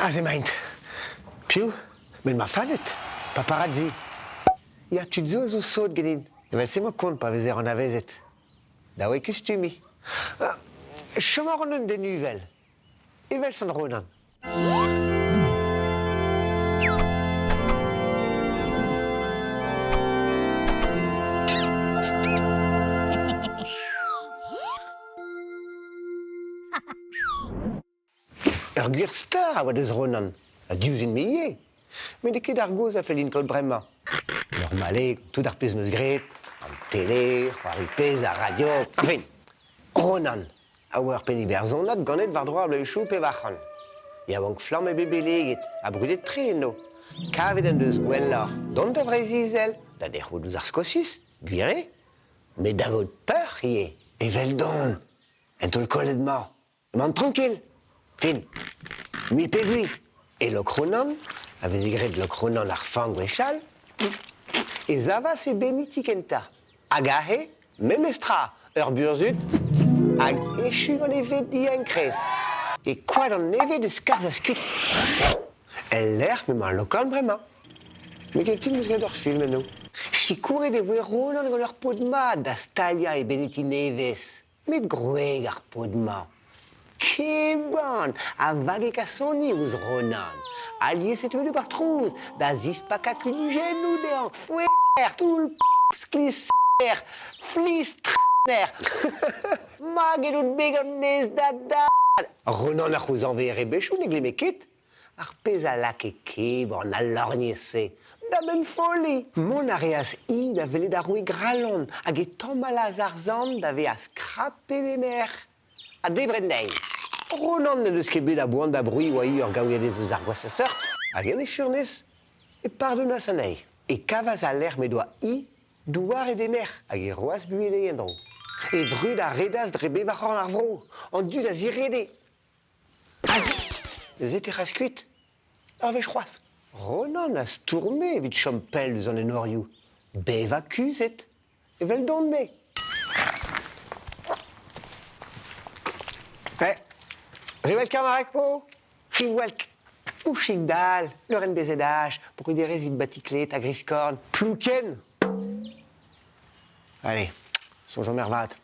Aze emaint. Piv? Met ma faned, paparazzi. Ya, tud zo a zo sot ganin. Evel-se emañ kont pa vezer anavezet. Dav eo kustumiñ. Chom a ran un den uvel, evel Sant Ronan. Ur gwir star a oa deus Ronan, ha diouzhin-me ivez. Met n'eo ket ar gaoz a fell din kaout bremañ. Normal eo, tout ar pezh 'm eus graet, an tele, c'hoari pezh, ar radio, enfin, Ronan a oa ur penn-iwerzhonad ganet war-dro ar bloavezhioù 400. Yaouank-flamm eo bet beleget ha brudet-tre eno. Kavet en deus gwelloc'h dont da Vreizh-Izel, da dec'hout ouzh ar Skosiz, gwir eo, met da gaout peuc'h ivez, eveldon, en taol kollet-mañ. Emaon trankil. Fin. Mui pe vui. E Lokronan, a veze graet Lokronan ar Fank gwechall, e savas e beniti kentañ. Hag aze, memes tra, ur burzhud, hag echu gant e ved dienkrez. E koad an Neved e skarzhas kuit. El lec'h m'emañ Lokorn bremañ. N'eo ket ket 'm eus graet ur film eno. Sikouret e voe Ronan gant ur paotr mat da staliañ e beniti nevez. Met gwreg ar paotr-mañ, Keban, a vage kasoni ouzh Ronan. Alies e teue war trouz da zispakañ kunujennoù dezhañ, foer, toull, skliser, flistrenner. Maget out bet gant mezh da dad. Ronan a c'houzañve e rebechoù, ne glemme ket. Ar pezh a lakae Keban al lorgnez-se da bennfolliñ. Mont a reas-hi da welet ar roue Gralon hag e tamallas ar sant da vezañ skrapet he merc'h ha debret anezhi. Ronan n'en deus ket bet a boan da brouiñ oa-hi ur gaouiadez eus ar gwashañ seurt hag en e furnez e pardonas anezhi. E kavas al lec'h m'he doa-hi douaret he merc'h hag e roas buhez dezhi en-dro. E vrud a redas dre bevar c'horn ar vro, an dud a zirede. Aze, neuze e tec'has kuit, ur wech c'hoazh. Ronan a stourme evit chom pell eus an enorioù, bevañ kuzhet, eveldon-me. Eh, Riwel Kermarek po? Riwelk, Pouchig dall, leurenn BZH, bruderezh evit batiklet ha griskorn, ploukenn. Allez, soñjomp ervat.